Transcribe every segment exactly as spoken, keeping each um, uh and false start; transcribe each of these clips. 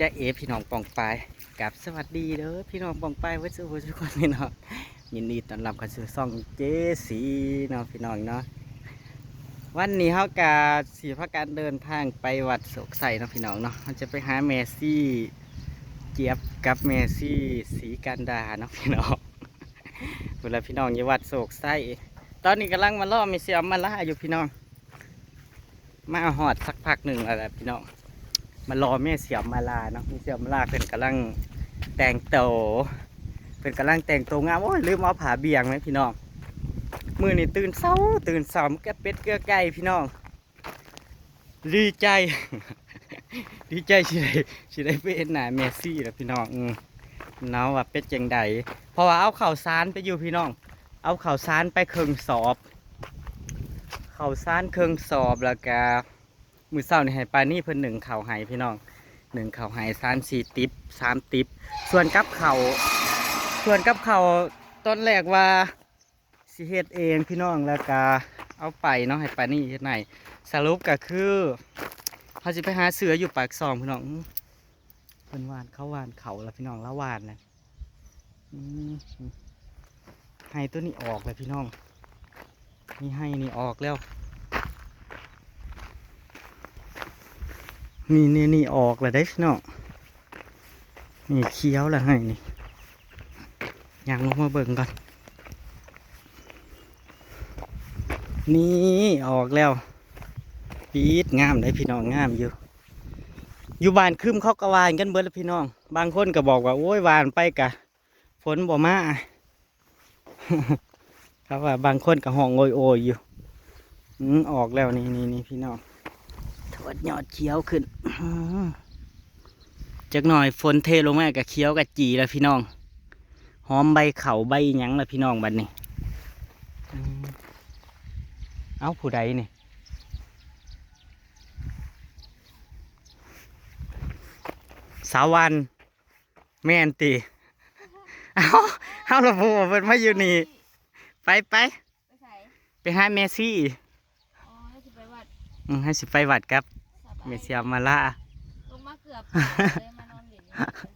จ้าเอพี่น้องปองปาย กับสวัสดีเด้อพี่น้องปองปายเวิร์ดสุทุกคนพี่น้อง ยินดีต้อนรับเข้าสู่ช่องเจสีเนาะพี่น้องเนาะ วันนี้เฮากะสิพากันเดินทางไปวัดโศกไซเนาะพี่น้องเนาะ เฮาจะไปหาแม่ชีเจี๊ยบกับแม่ชีศรีกันดาเนาะพี่น้อง เวลาพี่น้องอยู่วัดโศกไซ ตอนนี้กำลังมารอแม่ชีอำมาลาอยู่พี่น้อง มาฮอดสักพักหนึ่งแล้วแหละพี่น้อง มารอแม่ชีอำมาลาเนาะ แม่ชีอำมาลาเพิ่นกำลังแต่งโตว เพิ่นกำลังแต่งโตวงาม โอ้ย ลืมเอาผ้าเบี่ยงไว้พี่น้อง มื้อนี้ตื่นเช้า ตื่นเช้ามาเกลือเป็ดเกลือไก่พี่น้อง ดีใจ ดีใจสิได้ สิได้ไปเห็นหน้าแม่ชีแล้วพี่น้อง อืม เนาะว่าเป็นจั่งใด เพราะว่าเอาข้าวสารไปอยู่พี่น้อง เอาข้าวสารไปเครื่องสอบ ข้าวสารเครื่องสอบแล้วกะ มื้อเช้านี่ให้ป้านี่เพิ่นนึ่งข้าวให้พี่น้อง นึ่งข้าวให้สามสี่ติ๊บ สามติ๊บ ส่วนกับข้าว ส่วนกับข้าวตอนแรกว่าสิเฮ็ดเองพี่น้อง แล้วกะเอาไปเนาะ ให้ป้านี่เฮ็ดให้ สรุปกะคือ เฮาสิไปหาซื้ออยู่ปากซองพี่น้อง เพิ่นหว่าน เขาหว่านข้าวแล้วพี่น้อง ลาวหว่านแล้ว อืม ไฮ่ตัวนี้ออกแล้วพี่น้อง นี่ไฮ่นี่ออกแล้ว นี่ นี่ นี่ออกแล้วเด้พี่น้อง นี่เขียวแล้วไฮ่นี่ ย่างลงมาเบิ่งก่อน นี่ออกแล้ว ปี๊ด งามเด้พี่น้อง งามอยู่ อยู่บ้านครึ้มเขาก็หว่านกันเบิดแล้วพี่น้อง บางคนก็บอกว่า โอ้ย หว่านไปกะฝนบ่มา ครับว่าบางคนก็ฮ้องโอยๆอยู่ อืม ออกแล้ว นี่ นี่ นี่พี่น้อง ถอดยอดเขียวขึ้น อืม จักหน่อยฝนเทลงมาก็เขียวกะจีแล้วพี่น้อง หอมใบข้าวใบหยังแล้วพี่น้องบัดนี้ อืม เอ้า ผู้ใดนี่ สาววัน แม่นติ เอ้า เฮาละบ่ฮู้ว่าเพิ่นมาอยู่นี่ ไป ไป ไปไส ไปหาแม่ชี อ๋อ แล้วสิไปวัด อืม ให้สิไปวัดกับ สบาย แม่ชีอำมาลา ลงมาเกือบเลย มานอนเล่นอยู่นี่เล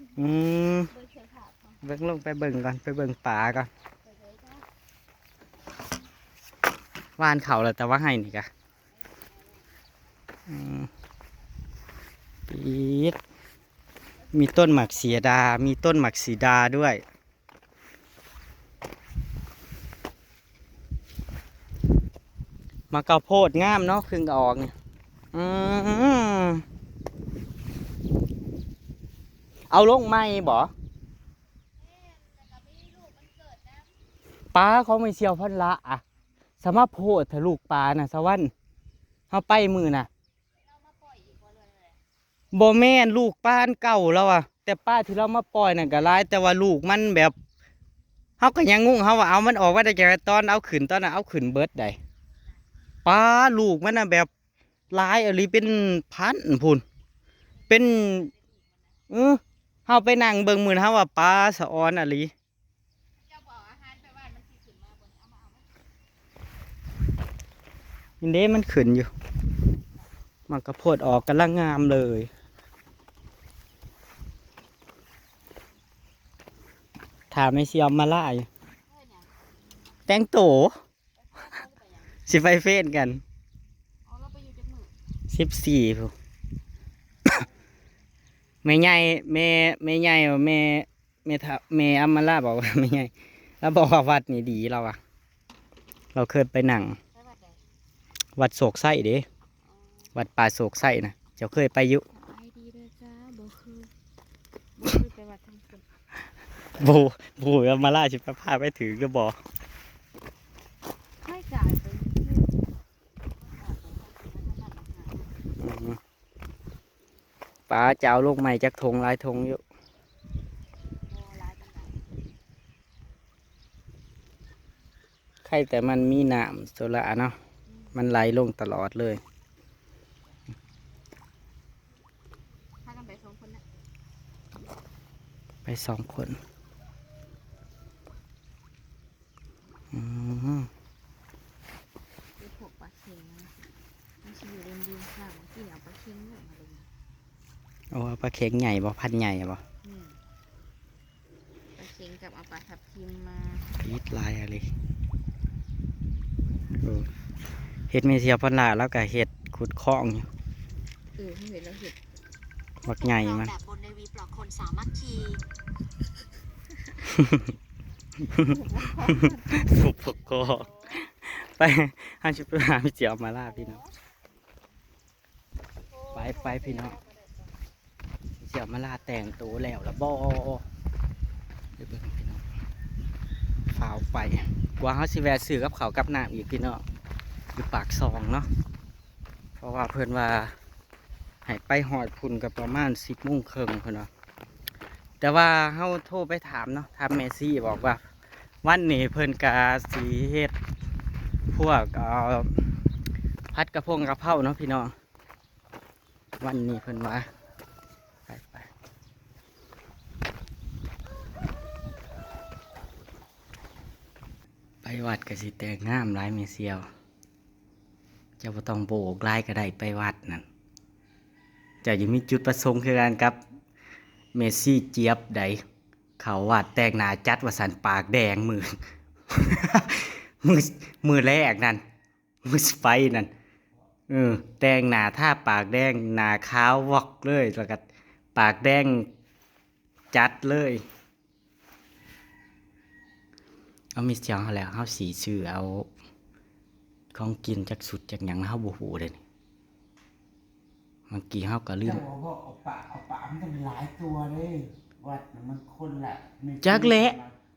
ย อืม เบิ่งเสื้อผ้าก่อน เบิ่งลงไปเบิ่งก่อน ไปเบิ่งป่าก่อน ไปเลยจ้า หว่านข้าวแล้ว แต่ว่าไฮ่นี่กะ อืม ปี๊ด มีต้นหมากสีดา มีต้นหมากสีดาด้วย หมากข้าวโพดงามเนาะ เพิ่งก็ออกนี่ อืม เอาลงใหม่บ่ ปลาของแม่เสี่ยวพันละอะ สมาโพดทะลูกปลาน่ะ สะวัน เฮาไปมื้อน่ะ บ่แม่น ลูกปลาอันเก่าแล้วอะ แต่ปลาที่เรามาปล่อยนั่นก็หลาย แต่ว่าลูกมันแบบ เฮาก็ยังงง เฮาว่า เอามันออกมาได้จั่งใด ตอนเอาขึ้น ตอนนั้นเอาขึ้นเบิดใด ปลาลูกมันน่ะแบบหลายอีหลี เป็นพันพู้น เป็น เออ เฮาไปนั่งเบิ่งมื้อนั้น เฮาว่าปลาสะออนอีหลี เจ้าบ่เอาอาหารไปไว้มันสิขึ้นมาบ่ เอามา เอามา นี่เด้ มันขึ้นอยู่ หมากข้าวโพดออกกำลังงามเลย ถามไอ้เสี่อำมาลาอยู่ เฮ้ยเนี่ย แต่งโต สิไปเฟนกัน อ๋อ เราไปอยู่จักมื้อ สิบสี่พุ้น แม่ใหญ่ แม่ แม่ใหญ่ แม่ แม่เฒ่า แม่อำมาลาบอกว่า แม่ใหญ่ ลาวบอกว่าวัดนี่ดี ลาวว่า ลาวเคยไปนั่ง ไปวัดใด วัดโศกไซเด้ วัดป่าโศกไซนะ เจ้าเคยไปอยู่ สบายดีเด้อจ้า บ่เคย บ่เคยไปวัดทางคน บ่ บ่ อำมาลาสิไปพาไปถือหรือบ่ เคยจ่ายไปอยู่ อืม ปลาจะเอาลงใหม่จักถงหลายถงอยู่ ใครแต่มันมีน้ำโซล่าเนาะ มันไหลลงตลอดเลย พากันไปสองคนนะ ไปสองคน อืม ไปพวกปลาเค็งนะ มันสิอยู่ริมๆ ข้างที่เอาปลาเค็งลงมาลง โอ้ ปลาเข็งใหญ่บ่ พันใหญ่บ่ อืมปลาเข็งกับเอาปลาทับทิมมา พีดลายอะไรโอ้ เฮ็ดแม่เสียวพันลาแล้วก็เฮ็ดขุดคลองอยู่ เออเขาเห็นแล้วเห็ด บักใหญ่มัน แบบบนในวีปลอกคนสามัคคี สุบกอไป ให้ชุดหาพี่เจียวมาล่าพี่น้อง ไปไปพี่น้อง เจียวมาล่าแต่งตัวแล้วละบ่ ไปเบิ่งพี่น้อง ฟ้าวไป กว่าเฮาสิแวะซื้อกับข้าวกับน้ำอีกพี่น้อง อยู่ปากซองเนาะ เพราะว่าเพิ่นว่า ให้ไปฮอดพุ้นก็ประมาณสิบโมงครึ่งพุ้นเนาะ แต่ว่าเฮาโทรไปถามเนาะ ถามแม่ซี่บอกว่า วันนี้เพิ่นกะสิเฮ็ดพวก เอ่อ ผัดกะเพรา กะเพราเนาะพี่น้อง วันนี้เพิ่นว่า ไปไป ไปวัดกะสิแต่งงามหลายแม่เสี่ยว เจ้าบ่ต้องโบกหลายก็ได้ไปวัดนั่น เจ้ายังมีจุดประสงค์คือกันกับแม่ซี่เจี๊ยบใด เข้าวัดแต่งหน้าจัดว่าซั่น ปากแดงมือ มือ มือแรกนั่น มือสิไปนั่น เออ แต่งหน้าทาปากแดง หน้าขาววอกเลย แล้วก็ปากแดงจัดเลย เอามีเสียงเฮาแล้ว เฮาสิซื้อเอาของกินจักสุดจักหยัง เฮาบ่ฮู้เด้นี่ เมื่อกี้เฮาก็ลืม เจ้าบอกว่าเอาปลาเอาปลามันต้องหลายตัวเลย วัดน่ะมันคนละหนึ่ง จักแหละ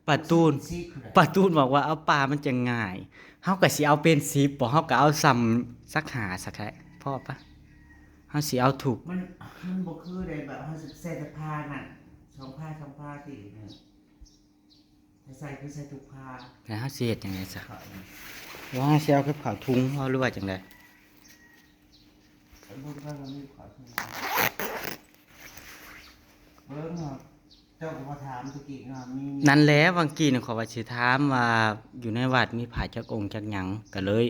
ป้าตูน สิบเลย ป้าตูนบอกว่าเอาปลามันจะง่าย เฮาก็สิเอาเป็นสิบบ่ เฮาก็เอาซ้ำสักห้าสักแค่ พอปะ เฮาสิเอาถูก มันมันบ่คือได้แบบเฮาใส่แต่ผ้านั่น สองผ้า สองผ้า สี่ หนึ่ง ถ้าใส่คือใส่ทุกผ้า แล้วเฮาสิเฮ็ดจั่งใดซะ เขา ว่าเฮาสิเอากับข้าวถุงบ่ หรือว่าจั่งใด ไอ้บุญก็มันมีขอทุกผ้า เบิ่งเนาะ เจ้าก็มาถามตะกี้เนาะ มี นั่นแหละ บางกี้น่ะข้อยว่าสิถามว่าอยู่ในวัดมีพระจักองค์จักหยัง ก็เลย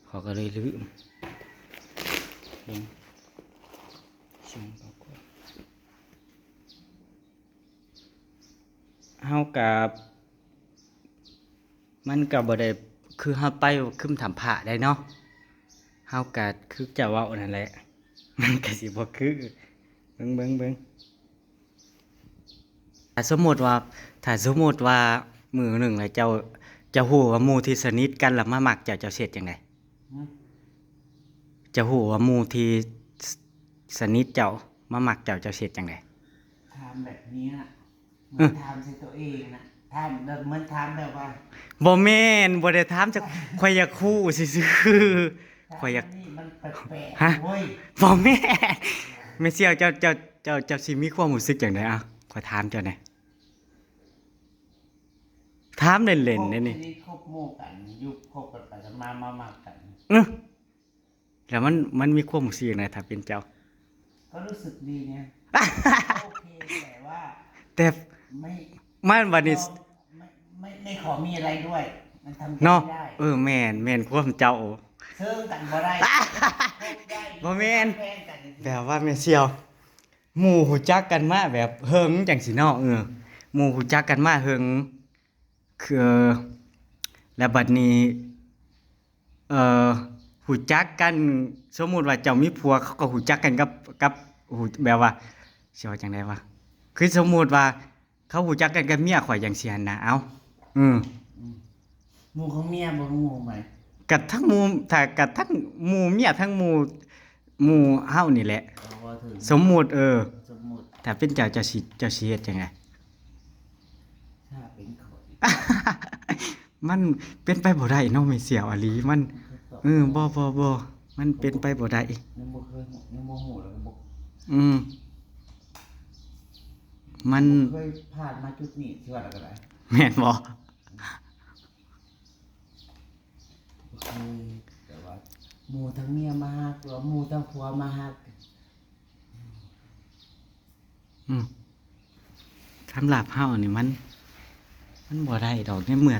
ข้อยก็เลยลืม เบิ่ง ส่งข้อความ เฮาก็ มันก็บ่ได้ คือเฮาไปคือถ้ำพระได้เนาะ เฮาก็คือเจ้าเว้านั่นแหละ มันก็สิบ่คือ เบิ่ง เบิ่ง เบิ่ง ถ้าสมมุติว่า ถ้าสมมุติว่ามื้อหนึ่งแล้วเจ้า เจ้าฮู้ว่าหมู่ที่สนิทกันแล้วมามักเจ้า เจ้าสิเฮ็ดจั่งใด หืม เจ้าฮู้ว่าหมู่ที่สนิทเจ้ามามักเจ้า เจ้าสิเฮ็ดจั่งใด ถามแบบเนี้ยเหมือนถามใส่ตัวเองนะ ถามแบบเหมือนถามแบบว่า บ่แม่น บ่ได้ถามจัก ข้อยอยากฮู้ซื่อๆ ข้อยอยาก ถามนี่มันแปลก ฮะ ๆเว้ย บ่แม่น แม่เสี่ยว เจ้า เจ้า เจ้า เจ้าสิมีความรู้สึกจั่งใด อ่ะ ข้อยถามเจ้าแหน่ ถามเล่นๆ เด้นี่ คบหมู่กัน อยู่คบกันไปกันมา มามักกัน เอ้อ แล้วมัน มันมีความรู้สึกจั่งใดถ้าเป็นเจ้า ก็รู้สึกดีไง โอเค แต่ว่า แต่ ไม่ มันบัดนี้ ไม่ไม่ไม่ขอมีอะไรด้วย มันทำใจ เนาะ ไม่ได้ เออ แม่น แม่นความเจ้า เซิงกันบ่ได้ บ่แม่น แฟนกัน แบบว่าแม่เสี่ยว หมู่ฮู้จักกันมาแบบเฮิงจั่งซี้เนาะ เออ หมู่ฮู้จักกันมาเฮิง คือ แล้วบัดนี้ เอ่อ ฮู้จักกัน สมมุติว่าเจ้ามีผัว เขาก็ฮู้จักกันกับ กับ ฮู้ แบบว่า สิว่าจั่งใดวะ คือสมมุติว่า เขาฮู้จักกันกับเมียข้อยจั่งซี้หั่นนะ เอ้า อืม หมู่ของเมียบ่หมู่ไหม กะทั้งหมู่ ถ้ากะทั้งหมู่เมียทั้งหมู่ หมู่เฮานี่แหละ เอาว่าถึง สมมุติ เออ สมมุติ ถ้าเป็นเจ้า เจ้าสิ เจ้าสิเฮ็ดจั่งใด ถ้าเป็นข้อย มันเป็นไปบ่ได้เนาะ แม่เสี่ยวอีหลี มัน เออ บ่ บ่ บ่ มันเป็นไปบ่ได้ ยังบ่เคยฮู้ยังบ่ฮู้แล้วก็บ่ อืม มัน เคยผ่านมาจุดนี้ที่ว่าแล้วก็ได้ แม่นบ่ เคยแต่ว่าหมู่ทั้งเมียมาฮักหรือว่าหมู่ทั้งผัวมาฮัก อืม สำหรับเฮานี่มัน มันบ่ได้ดอก ในเมื่อ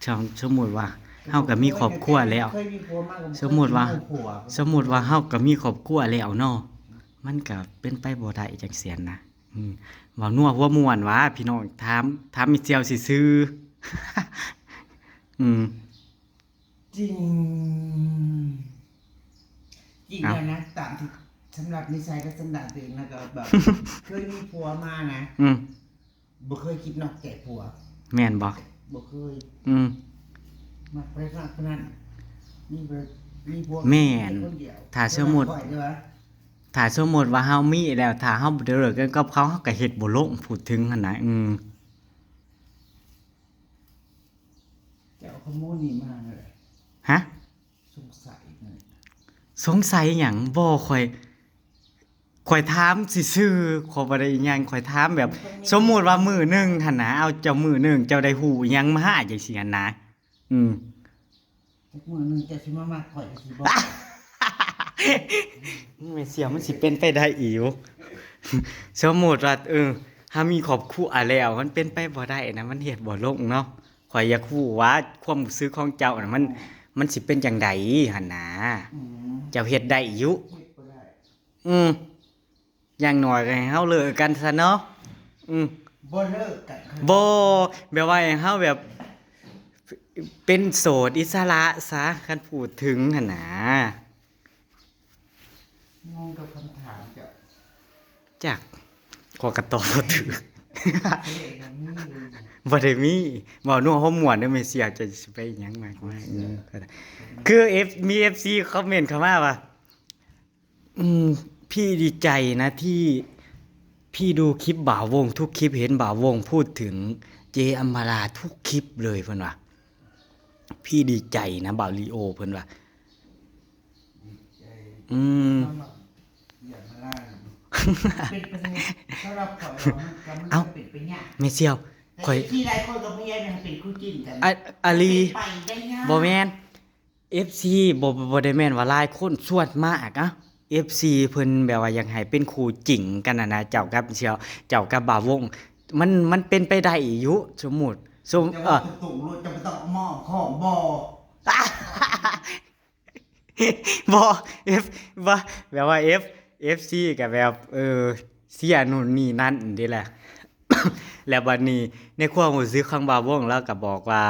สม สมมุติว่า เฮาก็มีครอบครัวแล้ว เคยมีผัวมาก็บ่เคย สมมุติว่า มีผัว สมมุติว่าเฮาก็มีครอบครัวแล้วเนาะ มันก็เป็นไปบ่ได้จั่งซี้นะ อืม เว้านัวหัวม่วนหวา พี่น้อง ถาม ถามแม่เสี่ยวซื่อๆ อืม จริง จริงแล้วนะ ตามที่ สำหรับนิสัยและสันดานตัวเองนะ ก็แบบ เคยมีผัวมานะ อืม บ่เคยคิดนอกใจผัว แม่นบ่ บ่เคย อืม มักไปมักคนนั้น มีบ่มีผัว แม่น คนเดียว ถ้าสมมุติ ข่อยเด้อ ถ้าสมมุติว่าเฮามีแล้ว ถ้าเฮาบ่ได้เลิกกันกับเขา เฮาก็เฮ็ดบ่ลง พูดถึงหั่นนะ อืม เจ้าขโมยนี่มาเลย ฮะ สงสัยเลย สงสัยหยัง บ่ ข่อย ข่อยถามซื่อๆ ข่อยบ่ได้อิหยัง ข่อยถามแบบ สมมุติว่ามื้อหนึ่งหั่นนะ เอา เจ้ามื้อหนึ่ง เจ้าได้ฮู้อิหยังมาหาจั่งซี้หั่นนะ อืม จักมื้อหนึ่งเจ้าสิมามักข่อยสิบ่ แม่เสี่ยว มันสิเป็นไปได้อิ๋ว สมมุติว่า เออ เฮามีครอบครัวแล้ว มันเป็นไปบ่ได้นะ มันเฮ็ดบ่ลงเนาะ ข่อยอยากฮู้ว่าความรู้สึกของเจ้าน่ะ มัน มันสิเป็นจั่งใดหั่นนะ อืม เจ้าเฮ็ดได้อยู่ เฮ็ดบ่ได้ อืม อย่างน้อยก็ให้เฮาเลิกกันซะเนาะ อืม บ่เลิกกัน บ่ แบบว่าให้เฮาแบบ เป็นโสดอิสระซะ คันพูดถึงหั่นนะ งงกับคำถามเจ้า จัก ข้อยก็ตอบบ่ถืก เฮ้ยมันมีเลย บ่ได้มี เว้านัวหัวม่วนเด้อแม่เสี่ยว จะสิไปหยังมากมาย อืม คือ F มี เอฟซี คอมเมนต์เข้ามาว่า อืม พี่ดีใจนะที่พี่ดูคลิปบ่าววงทุกคลิป เห็นบ่าววงพูดถึงเจอัมมาลาทุกคลิปเลย เพิ่นว่า พี่ดีใจนะ บ่าวลีโอ เพิ่นว่า อืม อย่ามาล่าเป็นประเด็นสำหรับข่อยว่ามันก็มัน เอ้า ก็เป็นไปยาก แม่เสี่ยว แต่ ข่อย ที่หลายคนก็พยายามให้มันเป็นคู่จิ้นกัน อะ อาลี เป็นไปได้ยาก บ่แม่น เอฟซี บ่ บ่ได้แม่นว่าหลายคน ส่วนมากอะ เอฟซี เพิ่นแบบว่าอยากให้เป็นคู่จริงกันน่ะนะ เจ้ากับเสี่ยว เจ้ากับบ่าววง มัน มันเป็นไปได้อยู่ สมมุติ สม แต่ เอ่ ว่า อ ตุ่ๆรถจะไม่ต้องเอาหม้อข้อบ่ บ่ เอฟ บ่ แบบว่า เอฟ เอฟซี ก็แบบ เออ เชียร์นู่นนี่นั่นนี่แหละ แล้วบัดนี้ในความรู้สึกของบ่าววง ลาวก็บอกว่า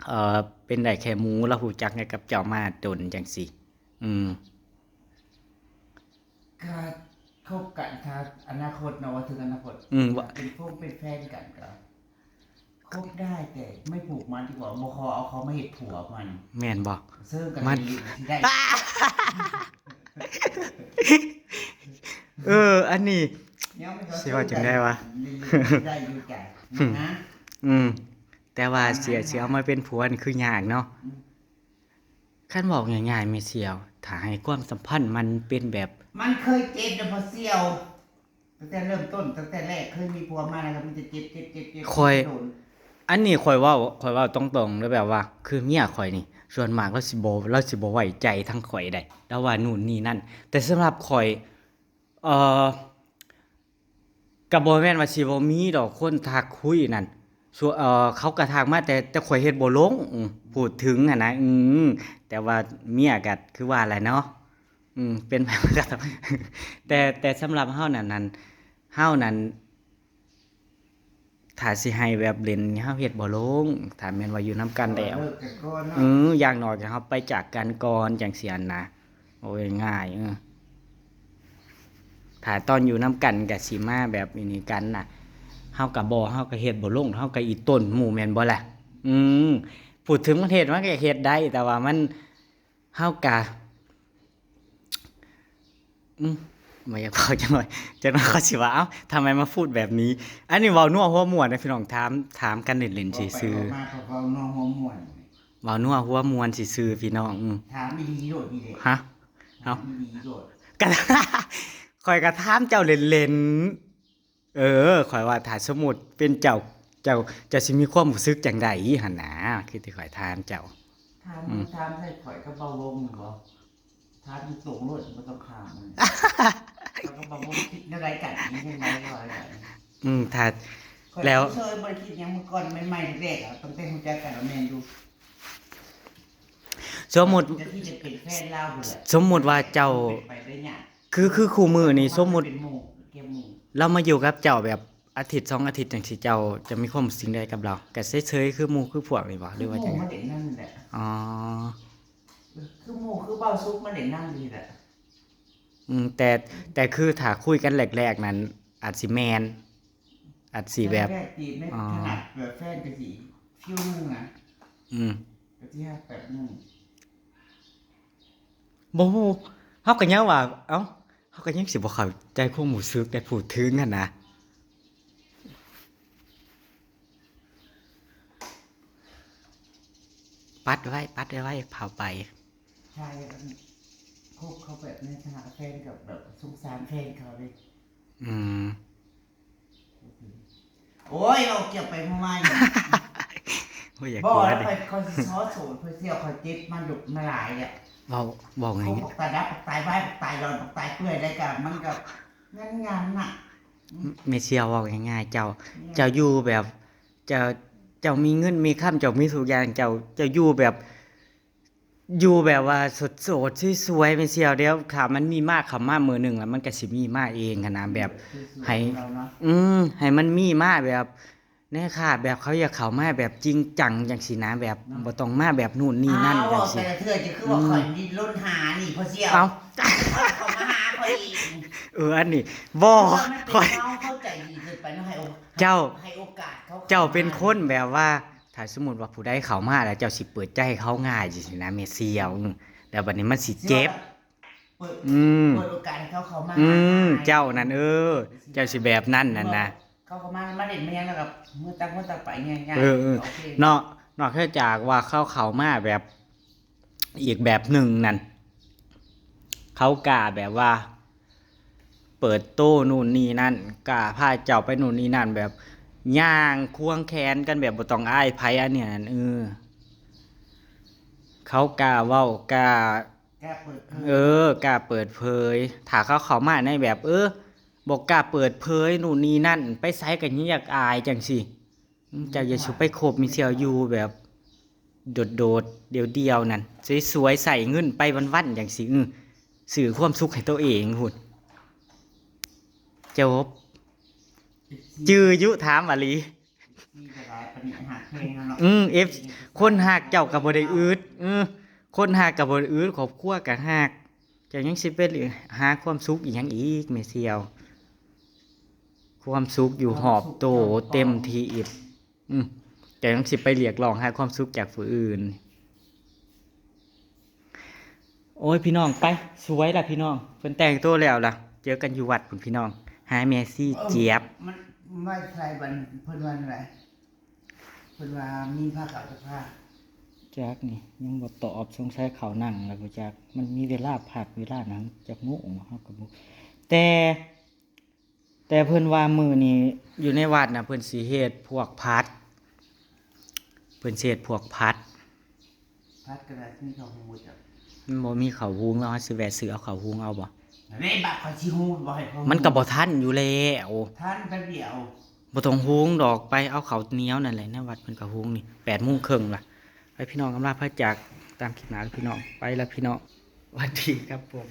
เอ่อ เป็นได้แค่หมู่ ลาวรู้จักกับเจ้ามาดนจั่งซี้ อืม ก็คบกันถ้าอนาคตเนาะ ว่าถึงอนาคต อืม ว่า เป็นพวกเป็นแฟนกันก็คบได้แต่ไม่ผูกมัดดีกว่า บ่ขอเอาเขามาเฮ็ดผัวมัน แม่นบ่ เซิ่งกัน มัน เองที่ได้ เออ อันนี้ เนี่ยมันก็ สิว่าจังใดวะ ได้อยู่จ้ะนะ อืม แต่ว่าเสีย เสียเอามาเป็นผัวนี่คือยากเนาะ คันเว้าง่ายๆ แม่เสี่ยว ถ้าให้ความสัมพันธ์มันเป็นแบบ มันเคยเจ็บนะพอเสี่ยว ตั้งแต่เริ่มต้น ตั้งแต่แรกเคยมีผัวมาแล้วมันจะเจ็บเจ็บเจ็บเจ็บ ข่อย โดน อันนี้ข่อยเว้า ข่อยเว้าตรงๆ แล้วแบบว่า คือเมียข่อยนี่ ส่วนมากลาวสิบ่ ลาวสิบ่ไว้ใจทางข่อยได้ ลาวว่านู่นนี่นั่น แต่สำหรับข่อย เอ่อ ก็บ่แม่นว่าสิบ่มีดอกคนทักคุยนั่น ส่วน เอ่อ เขาก็ทักมา แต่ แต่ข่อยเฮ็ดบ่ลง อืม พูดถึงหั่นนะ อืม แต่ว่าเมียก็คือว่าแหละเนาะ อืม เป็นแบบนั้นก็ต้อง แต่ แต่สำหรับเฮานั่น นั่น เฮานั่น ถ้าสิให้แบบเล่นนี่ เฮาเฮ็ดบ่ลง ถ้าแม่นว่าอยู่นำกันแล้ว เลิกกันก่อนเนาะ เออ อย่างน้อยก็เฮาไปจากกันก่อน จั่งซี้หั่นนะ โอ้ย ง่าย เออ ถ้าตอนอยู่นำกันก็สิมาแบบนี้กันน่ะ เฮาก็บ่ เฮาก็เฮ็ดบ่ลง เฮาก็อีต้นหมู่แม่นบ่ล่ะ อืม พูดถึงมันเฮ็ด มันก็เฮ็ดได้ แต่ว่ามัน เฮาก็ อืม บ่อยากเว้าจังหน่อย จังหน่อยเขาสิว่า เอ้า ทำไมมาพูดแบบนี้ อันนี้เว้านัวหัวม่วนนะพี่น้อง ถาม ถามกันเล่นๆ ซื่อๆ เว้าไปเว้ามาก็เว้านัวหัวม่วน เว้านัวหัวม่วนซื่อๆ พี่น้อง อืม ถามอีหลีโลดนี่แหละ ฮะ เอ้า ถามอีหลีโลด ก็ ข่อยก็ถามเจ้าเล่นๆ เออ ข่อยว่าถ้าสมมุติเป็นเจ้า เจ้า เจ้าสิมีความรู้สึกจั่งใดหั่นนะ คือที่ข่อยถามเจ้า ถาม อืม ถามใส่ข่อยก็เว้าวงบ่ ถามอยู่ตรงโลดบ่ต้องถามมัน แล้วก็เว้าวงคิดในรายการนี้ยังไงว่าอะไร อืม ถ้า ข่อย แล้ว เคยบ่ได้คิดหยังมาก่อนใหม่ๆแรกๆอะ ตั้งแต่รู้จักกันแล้วแม่นอยู่ สมมุติ จะที่จะเป็นแฟนลาวพุ่นแหละ สมมุติว่าเจ้า เป็นไปได้ยาก คือ คือคู่มื้อนี่ สมมุติ เป็นหมู่เก็บหมู่ ลาวมาอยู่กับเจ้าแบบอาทิตย์สองอาทิตย์จั่งซี้ เจ้าจะมีความรู้สึกใดกับลาว ก็เฉยๆคือหมู่คือพวกนี่บ่ หรือว่าจั่งใด หมู่มาเล่นนั่นแหละ อ๋อ คือหมู่คือเบาสุกมาเล่นนั่นนี่แหละ อืม แต่ แต่คือถ้าคุยกันแรกๆนั้น อาจสิแม่น อาจสิแบบ แรกๆจีบไม่ อ๋อ ขนาดแบบแฟนก็สิฟิวหนึ่งนะ อืม ก็สิฮักแบบหนึ่ง บ่ฮู้ เฮาก็ยังว่า เอ้า เฮาก็ยังสิบ่เข้าใจความรู้สึกได้พูดถึงหั่นนะ ปัดไว้ ปัดไว้ เผาไป ใช่ คบเขาแบบในฐานะแฟนกับแบบสงสารแฟนเขาเลย อืม โอ้ย เราเกี่ยวไปเมื่อวาน โอ้ย อย่า บอก กลัว แล้ว ดิ ไปเขาสิซอโสดเขาเสียเขาเจ็บมาดุมาหลายอ่ะ เว้า เว้าไง เขาบอกตายดับตายบ้ายตายรอนตายเปื่อยอะไรกันมันกับงานงานน่ะ แม่เสี่ยว เว้าง่ายๆ เจ้า เจ้าอยู่แบบ เจ้า เจ้ามีเงินมีคำ เจ้ามีทุกอย่าง เจ้า เจ้าอยู่แบบ อยู่แบบว่าโสดๆสวยๆ แม่เสี่ยว เดี๋ยวถ้ามันมีมาเข้ามามื้อหนึ่งแล้ว มันก็สิมีมาเองหั้นนะ แบบ ให้ เราเนาะ อืม ให้มันมีมาแบบ แน่ค่ะ แบบเขาอยากเข้ามาแบบจริงจังจั่งซี้นะ แบบ เนาะ บ่ต้องมาแบบนู่นนี่นั่น อ้าว จั่งซี้ แต่ละเทื่อจะคือว่า อืม ข่อยมีล้นหานี่พอเสี่ยว เอ้า เขามาหาข่อยอีก เออ อันนี้บ่ มันเป็น ข่อย เขาเข้าใจดีเกินไปเนาะให้โอ เจ้า ให้โอกาสเขา เจ้าเป็นคนแบบว่า ถ้าสมมุติว่าผู้ใดเข้ามาแล้ว เจ้าสิเปิดใจให้เขาง่ายจั่งซี้นะ แม่เสี่ยว อืม แล้วบัดนี้มันสิเจ็บ เปิด อืม เปิดโอกาสให้เขาเข้ามา อืม หา เจ้านั่น เออ เจ้าสิแบบนั้นนั่นนะ เขาเข้ามามาเล่นมายังแล้วกับมือตั้งคนต่างไปง่ายๆ เออเออ โอเค เนาะ นอกจากว่าเขาเข้ามาแบบอีกแบบหนึ่งนั่น เขากล้าแบบว่า เปิดโต้นู่นนี่นั่น กล้าพาเจ้าไปนู่นนี่นั่น แบบย่างควงแขนกันแบบบ่ต้องอายไผ อันเนี้ยนั่น เออ เขากล้าเว้ากล้า กล้าเปิดเผย เออ กล้าเปิดเผย ถ้าเขาเข้ามาในแบบ เออ บ่กล้าเปิดเผยนู่นนี่นั่น ไปไสก็ยังอยากอายจั่งซี้ อืม เจ้าอย่าสิไปคบแม่เสี่ยว อยู่แบบ โดดๆ เดี่ยวๆ นั่น สวยๆ ใส่เงินไปวันๆ จั่งซี้ อือ ซื้อความสุขให้ตัวเองพุ้น จบ จื่ออยู่ ถามอีหลี มีแต่หลายปานนี้หาเพลงแล้วเนาะ อืม เอฟ คนฮักเจ้าก็บ่ได้อึด อืม คนฮักก็บ่ได้อึด ครอบครัวก็ฮัก เจ้ายังสิไปหาความสุขอีหยังอีก แม่เสี่ยว ความสุขอยู่หอบโตเต็มที่อีก อืม เจ้ายังสิไปเรียกร้องหาความสุขจากผู้อื่น โอ้ย พี่น้อง ไป สวยละพี่น้อง เพิ่นแต่งตัวแล้วล่ะ เจอกันอยู่วัดพุ้นพี่น้อง หาแม่ซี่เจี๊ยบ มันไม่ใช่วันเพิ่นวันอะไร เพิ่นว่ามีผ้าขาวจะผ้า จักนี่ยังบ่ตอบ สงสัยเขานั่งแล้วบ่จัก มันมีเวลาพักเวลาหยังจักโมงเฮาก็บ่ แต่ แต่เพิ่นว่ามื้อนี้อยู่ในวัดน่ะ เพิ่นสิเฮ็ดพวกผัด เพิ่นสิเฮ็ดพวกผัด พัดกระดาษมีข้าวหมูจ้ะ มันบ่มีข้าวหุงแล้ว เฮาสิแวะซื้อเอาข้าวหุงเอาบ่ เร่บักขอชิฮูบ่ให้เขา มันก็บ่ทันอยู่แล้ว ท่านแป๊บเดียว บ่ต้องหุงดอก ไปเอาข้าวเหนียวนั่นแหละ ในวัดเพิ่นก็หุงนี่ แปดโมงครึ่งละ ไปพี่น้อง อำลาพระจาก ตามคลิปหน้าพี่น้อง ไปละพี่น้อง สวัสดีครับผม